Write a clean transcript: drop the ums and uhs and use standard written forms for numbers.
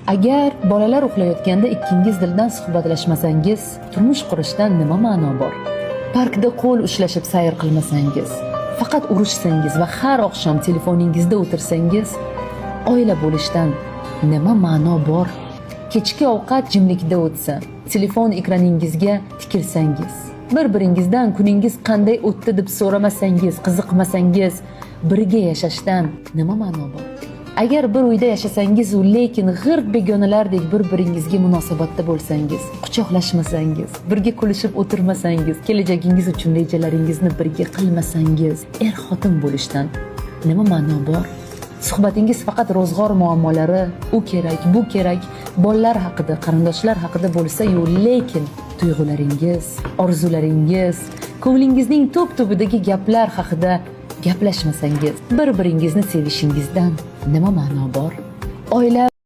Agar bolalar uxlayotganda ikkingiz dildan suhbatlashmasangiz, turmush qurishdan nima ma'no bor? Parkda qo'l ushlashib sayr qilmasangiz, faqat urushsangiz va har oqshom telefoningizda o'tirsangiz, oila bo'lishdan nima ma'no bor? Kechki ovqat jimlikda o'tsa, telefon ekraningizga tikilsangiz, bir-biringizdan kuningiz qanday o'tdi deb so'ramasangiz, qiziqmasangiz, birga yashashdan nima ma'no bor? Agar bir uyda yashasangiz, u lekin g'irt begonalardek bir-biringizga munosabatda bo'lsangiz, quchoqlashmasangiz, birga kulishib o'tirmasangiz, kelajagingiz uchun rejalaringizni birga qilmasangiz, er-xotin bo'lishdan nima ma'no bor? Suhbatingiz faqat ro'zg'or muammolari, u kerak, bu kerak, bolalar haqida, qarindoshlar haqida bo'lsa-yu, lekin tuyg'ularingiz, orzularingiz, ko'nglingizning tub tubidagi gaplar haqida gaplashmasangiz, bir-biringizni sevishingizdan nima ma'no bor? Oila